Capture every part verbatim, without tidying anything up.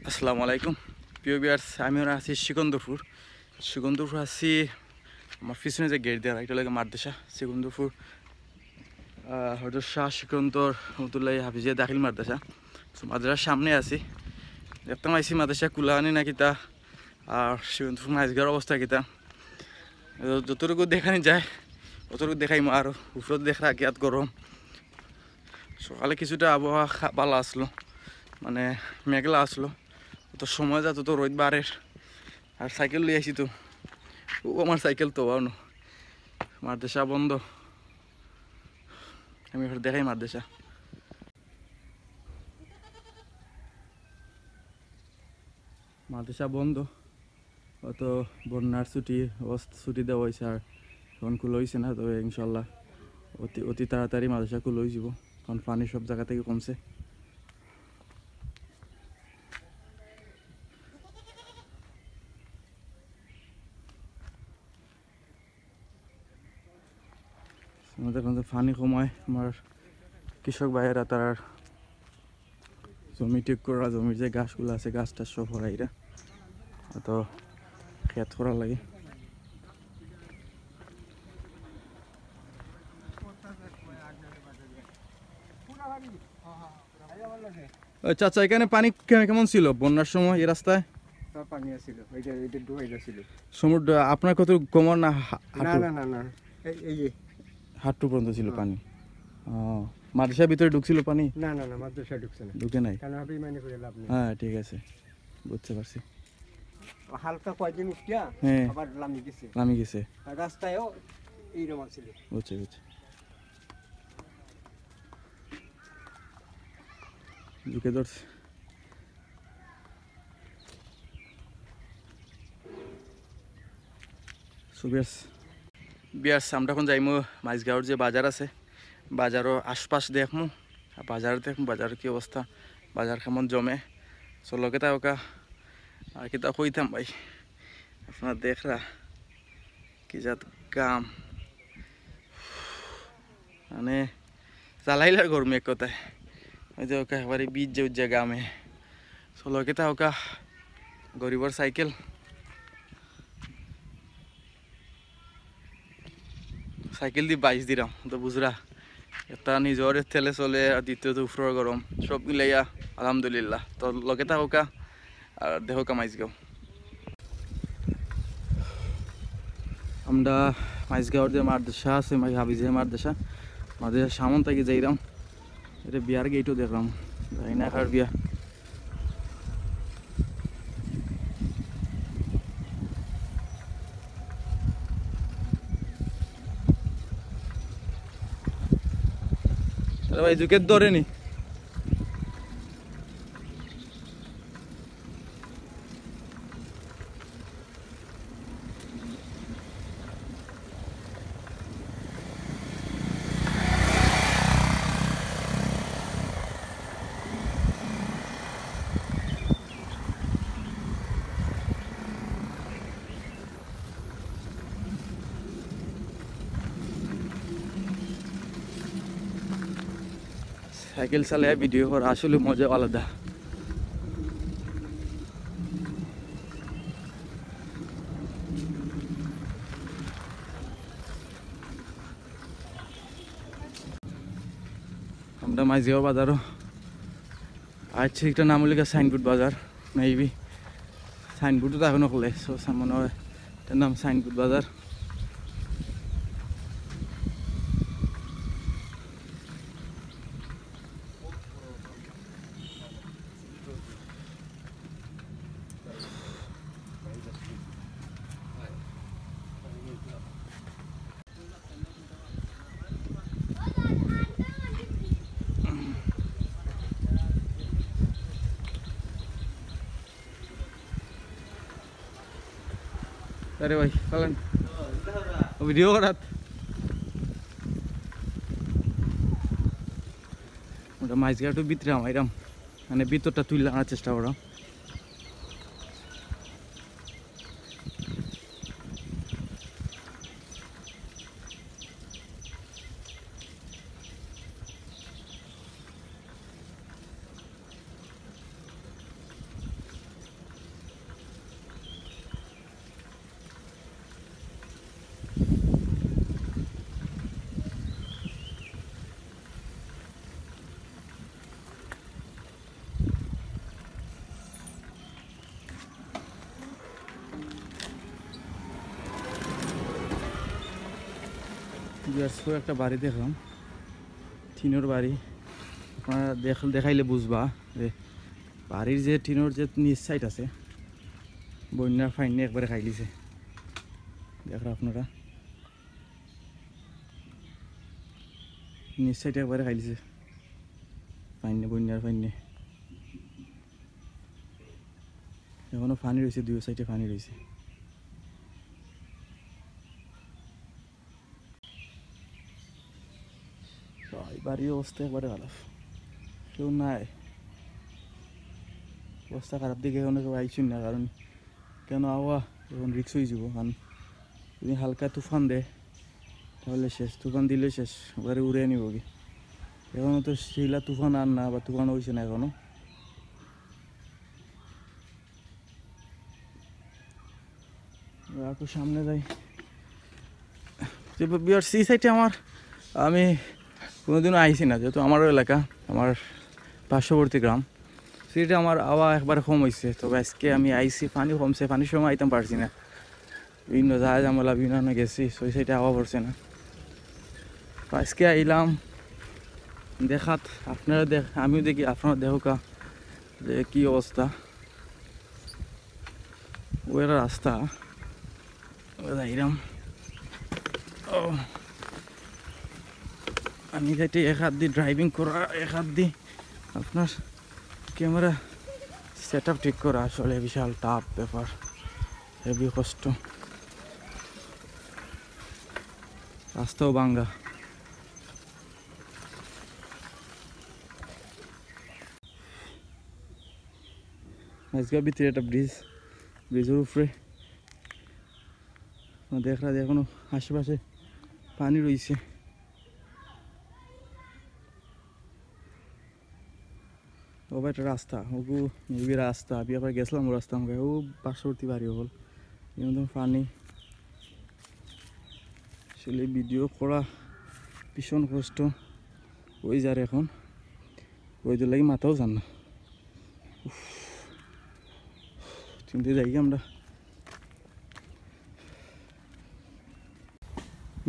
আসসালামু আলাইকুম। প্রিয় ভিউয়ার্স, আমি ওরা আছি সিকন্দরপুর। সিকন্দরপুর আছি, আমার পিছনে যে গেট দেওয়া, এটা লাগে মাদ্রাসা সিকন্দরপুর। হজরত শাহ সিকন্দর রহমতুল্লাহ হাফিজিয়া দাখিল মাদ্রাসা। তো মাদ্রাসার সামনে আছি, দেখতাম আইছি মাদ্রাসা কুলাহানি না কিতা, আর সিকন্দরপুর মাইজগাঁওর অবস্থা কিতা। যতটুকু দেখানি যায়, অতটুকু দেখাইমু। আর উপরে তো দেখরা কিয়াত গরম। সকালে কিছুটা আবহাওয়া খা-, ভালা আসলো, মানে মেঘলা আসলো। তো সময় যাতো তো রোদ বাড়ের। আর সাইকেল লই আইছি তো, ও আমার সাইকেল তো অনো। মাদ্রাসা বন্ধ, আমি এবার দেখাই মাদ্রাসা। মাদ্রাসা বন্ধ, অত বন্যার ছুটি, অবস্থা ছুটি দেওয়া হয়েছে, আর এখন খুলা হয়েছে না। তবে ইনশাল্লাহ অতি অতি তাড়াতাড়ি মাদ্রাসা খুলা হয়ে যাব, কারণ পানি সব জায়গা থেকে কমছে। আমাদের এখন তো পানি কমায়, আমার কৃষক ভাইয়েরা তারা জমি ঠিক করা, জমির যে ঘাসগুলো আছে, ঘাস টাস সব হরাইরা তো খেত করা লাগে। ও চাচা, এখানে পানি কে-, কেমন ছিল বন্যার সময় এই রাস্তায়? সব পানি আছিল, ওই যে, ওই যে ডুবাই গেছিল। সমুদ্র আপনার কত কোমর না হা-, না, হাঁটু? না, না, না, এই, এই যে। হাঁটু পর্যন্ত ছিল হ্যাঁ। পানি। ও, মাদ্রাসার ভিতরে ঢুকছিল পানি? না, না, না, মাদ্রাসা ঢুকছে না। ঢুকে নাই? কেন হবে, মানে করে লাভ নেই। হ্যাঁ, ঠিক আছে, বুঝতে পারছি। ও হালকা কয়দিন উঠিয়া হ্যাঁ। আবার লামি গেছে। লামি গেছে। আর রাস্তায়ও এইরকম আছিল। বুঝছি, বুঝছি। ঝুঁকে ধরছে। So, বিয়ার্স, বিয়ার্স, আমরা এখন যাইমু মাইজগাঁওর যে বাজার আছে, বাজারও আশপাশ দেখমু, আর বাজার দেখমু, বাজার কি অবস্থা, বাজার কেমন জমে। So, লগে থাকউক্কা। আর কিতা কইতাম ভাই, আপনারা দেখরা কি জাত গাম, মানে, জ্বালাইলার গরমে এক কথায়। ওই যে ওকে একবারে বীজ যে উজ্জা গামে। So, লগে থাকউক্কা গরিবর সাইকেল। সাইকেল দি বাইশ দিরাম, তো বুঝরা। একটা নিজর তেলে চলে, আর দ্বিতীয়ত উপরর গরম। সব মিলাইয়া আলহামদুলিল্লাহ। তো লগে থাকউক্কা, আর দেখউক্কা মাইজগাঁও। আমরা মাইজগাঁওর যে মাদ্রাসা আছে, মাই হাফিজিয়া মাদ্রাসা, মাদ্রাসার সামন থাকি যাইরাম। এটা বিয়ার গেটও দেখরাম, যাই না কার বিয়া। আরে ভাই, জুকের ধরে নি। সাইকেল চালাইয়া ভিডিও করা আসলে মজা আলাদা। আমরা মাইজগাঁও বাজারও আইছি, একটা নাম লিখা সাইনবোর্ড বাজার, মেবি সাইনবোর্ডও তো এখনো খোলে, so মনে হয় এটার নাম সাইনবোর্ড বাজার। আরে ভাই, চলেন। ও ভিডিও করাত। ওটা মাইজগাঁও একটু ভিতরে হামাইরাম, মানে ভিতরটা তুলে আনার চেষ্টা করাম। একটা বাড়ি দেখলাম, টিনর বাড়ি। আপনারা দেখ-, দেখাইলে বুঝবা যে বাড়ির যে টিনর যে নিচ সাইড আছে, বন্যার পানিয়ে একবারে খাইলিছে। দেখরা আপনারা, নিচ সাইডে একবারে খাইলিছে পানিয়ে, বন্যার পানিয়ে। এখনো পানি রইছে, দুই সাইডে পানি রইছে। ভাই, বাড়ির অবস্থা একবারে খারাপ, কেউ নাই। অবস্থা খারাপ দেখে এখনো কেউ আইছইন না, কারণ কেনে আওয়া এখন রিস্ক অইযিবো, কারণ যদি হালকা তুফান দেয় তাইলে শেষ, তুফান দিলে শেষ, একবারে উড়াই নিবোগি। এখনো তো শিলা তুফান আর না, বা তুফান অইছে না এখনো। আর একটু সামনে যাই। তো ভিউয়ার্স, এই সাইডে আমার, আমি কোনোদিনও আইছি না, যেহেতু আমারও এলাকা, আমার পার্শ্ববর্তী গ্রাম। সিলেটে আমার আওয়া একবারে কম অইছে, তবে আইজকে আমি আইছি, পানি কমছে, পানির সময় আইতাম পারছি না, বিভিন্ন জায়গা ঝামেলা, বিভিন্ন কারণে গেছি, so এই সাইডে আওয়া পড়ছে না। তো আইজকে আইলাম দেখাত, আপনারা দেখ, আমিও দেখি, আপনারা দেখউক্কা যে কি অবস্থা। অউ একটা রাস্তা, অউ যাইরাম। ও, আমি যাইতে এক হাত দি ড্রাইভিং করা, এক হাত দি আপনার ক্যামেরা সেট আপ ঠিক করা আসলে বিশাল টাফ ব্যাপার, হেভি কষ্ট। রাস্তাও ভাঙ্গা। আইজকে ভিতরে একটা ব্রিজ, ব্রিজর উপরে দেখরা যে এখনো আশেপাশে পানি রইছে। ও ভাই, একটা রাস্তা, ওগু মেবি রাস্তা, আমি আবার গেছিলাম ও রাস্তা, আমাকে ও পার্শ্ববর্তী বাড়ি হল, এরকম পানি। আসলে ভিডিও করা ভীষণ কষ্ট অই যার এখন, ওই লাগি মাথাও যার না। উফ, চিন্তা যাই আমরা।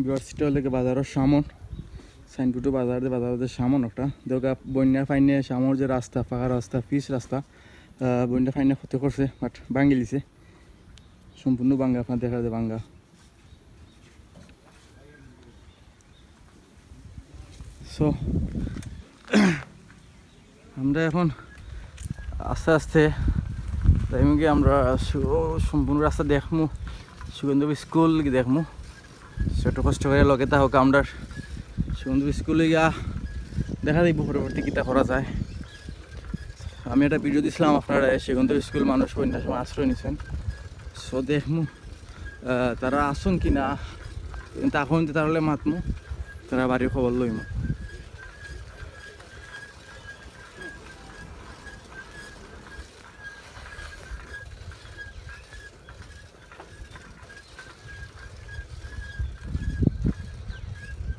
ভিউয়ার্স, ইটা অইলো গি বাজারর সামন, সাইনবোর্ডও বাজার দে, বাজারর সামন একটা। দেখউক্কা, বন্যার পানিয়ে সামনর যে রাস্তা, পাকা রাস্তা, পিচ রাস্তা, আহ, বন্যার পানিয়ে ক্ষতি করছে, but ভাঙ্গিলিছে। সম্পূর্ণ ভাঙ্গা, আপনার দেখা যায় ভাঙ্গা। So, আমরা এখন আস্তে আস্তে যাইমু গি, আমরা সু-, সম্পূর্ণ রাস্তা দেখমু, সুগন্ধ স্কুল দেখমু। ছোট কষ্ট করে লগে থাকউক্কা, আমরা সুগন্ধ স্কুলে গিয়া দেখা যাইব পরবর্তী কিতা করা যায়। আমি একটা ভিডিও দিছিলাম আপনারা, সুগন্ধ স্কুল মানুষ বন্যার সময় আশ্রয় নিছেন, so দেখমু। আহ, তারা আছইন কি না, কিন্তু এখন তো তাহলে মাতমু, তারা বাড়ির খবর লইমু।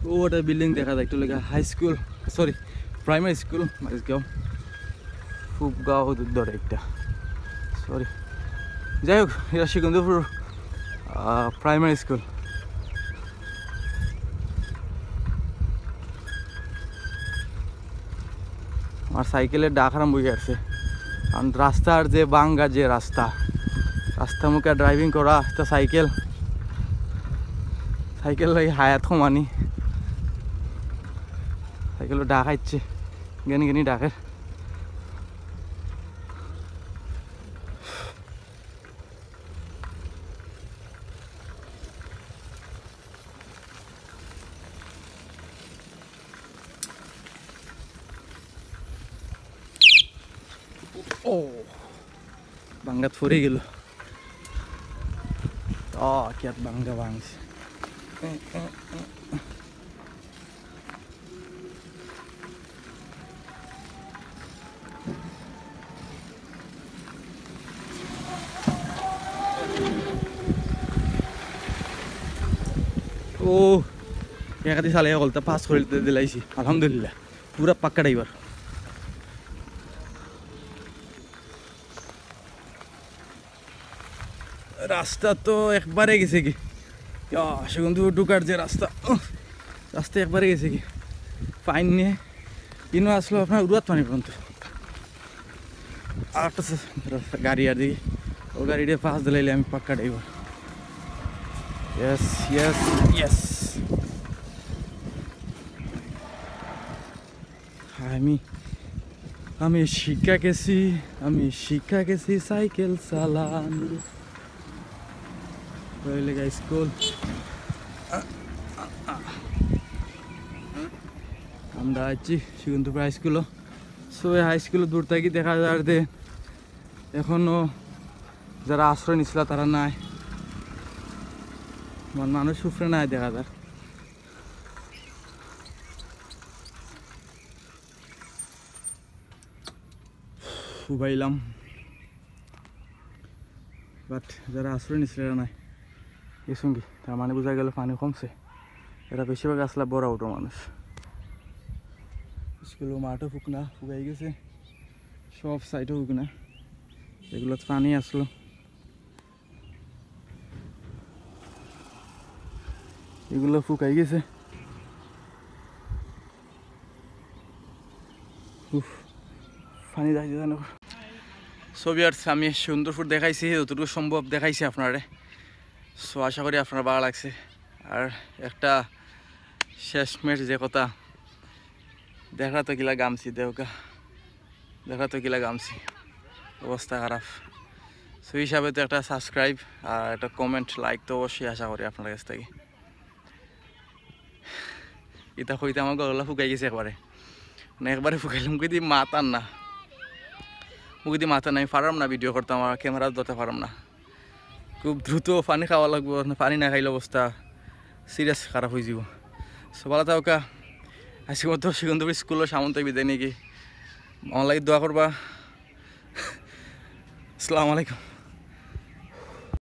ও, ওটা বিল্ডিং দেখা যায়, একটা লেখা high school, sorry, primary school, Majhgaon, ফুবগাঁও ধরে একটা, সরি। যাই হোক, এটা সিকন্দরপুর, আহ, প্রাইমারি স্কুল। আমার সাইকেলের ডাক আরম্ভ অই গেছে, কারণ রাস্তার যে ভাঙ্গা যে রাস্তা, রাস্তা মুখে ড্রাইভিং করা একটা সাইকেল, সাইকেল লাগি হায়াত কমানি, সাইকেল ডাক আইছে, গেনি গেনি ডাকের। ও, ভাঙ্গাত পড়ি গেল। ও, কিয়াত ভাঙ্গা ভাঙছে। ও, একাদি চালাই অকলতা পাস করি দিলাইছি, আলহামদুলিল্লাহ, পুরা পাক্কা ড্রাইভার। রাস্তা তো একবারে গেছে গি। ইয়া, সেখান থেকে ঢুকার যে রাস্তা, উহ, রাস্তা একবারে গেছে কি, ফাইন নিয়ে ইনো আসলো আপনার উড়াত পানি পর্যন্ত। আর একটা সে-, গাড়ি আর দেখি, ও গাড়িটা পাশ দিলাইলে আমি পাক্কা ড্রাইভার। Yes, yes, yes. আমি, আমি শিক্ষা গেছি, আমি শিক্ষা গেছি সাইকেল চালান। ওই লেগা স্কুল। আমরা আছি শিকুন্তপুর হাই স্কুলও। সো এই হাই স্কুল দূর থাকি দেখা যার যে এখনো যারা আশ্রয় নিছিল তারা নাই, মানে মানুষ উপরে নাই দেখা যার। উবাইলাম, বাট যারা আশ্রয় নিছিল এরা নাই। এই সঙ্গে তার মানে বোঝা গেল পানি কমছে। এরা বেশিরভাগ আসলে বড় উঠো মানুষ। স্কুল মাঠও ফুকনা ফুকাই গেছে, সব সাইডও ফুকনা। এগুলো পানি আসলো, এগুলো ফুকাই গেছে। উফ, পানি যাইতে জানো। সো ভিউয়ার্স, আমি সুন্দরপুর দেখাইছি, যতটুকু সম্ভব দেখাইছি আপনারে। সো আশা করি আপনার ভালো লাগছে। আর একটা শেষমেশ যে কথা, দেখা তো কিলা গামছি দেউকা, দেখা তো কিলা গামছি, অবস্থা খারাপ। সো হিসাবে তো একটা সাবস্ক্রাইব আর একটা কমেন্ট, লাইক তো অবশ্যই আশা করি আপনার কাছ থেকে। ইতা কইতে আমার গলা ফুকাই গেছে একবারে, মানে একবারে ফুকাইলাম কই দি মাতার না, মুখ দি মাতার না, আমি পারাম না ভিডিও করতাম, আর ক্যামেরা ধরতে পারাম না। খুব দ্রুত পানি খাওয়া লাগবো, না পানি না খাইলে অবস্থা সিরিয়াস খারাপ হয়ে যাব। সো ভালো থাকা, আজকে মতো সেখান থেকে স্কুলের সামন থেকে বিদায় নিয়ে কি আমার লাগি দোয়া করবা। আসসালামু আলাইকুম।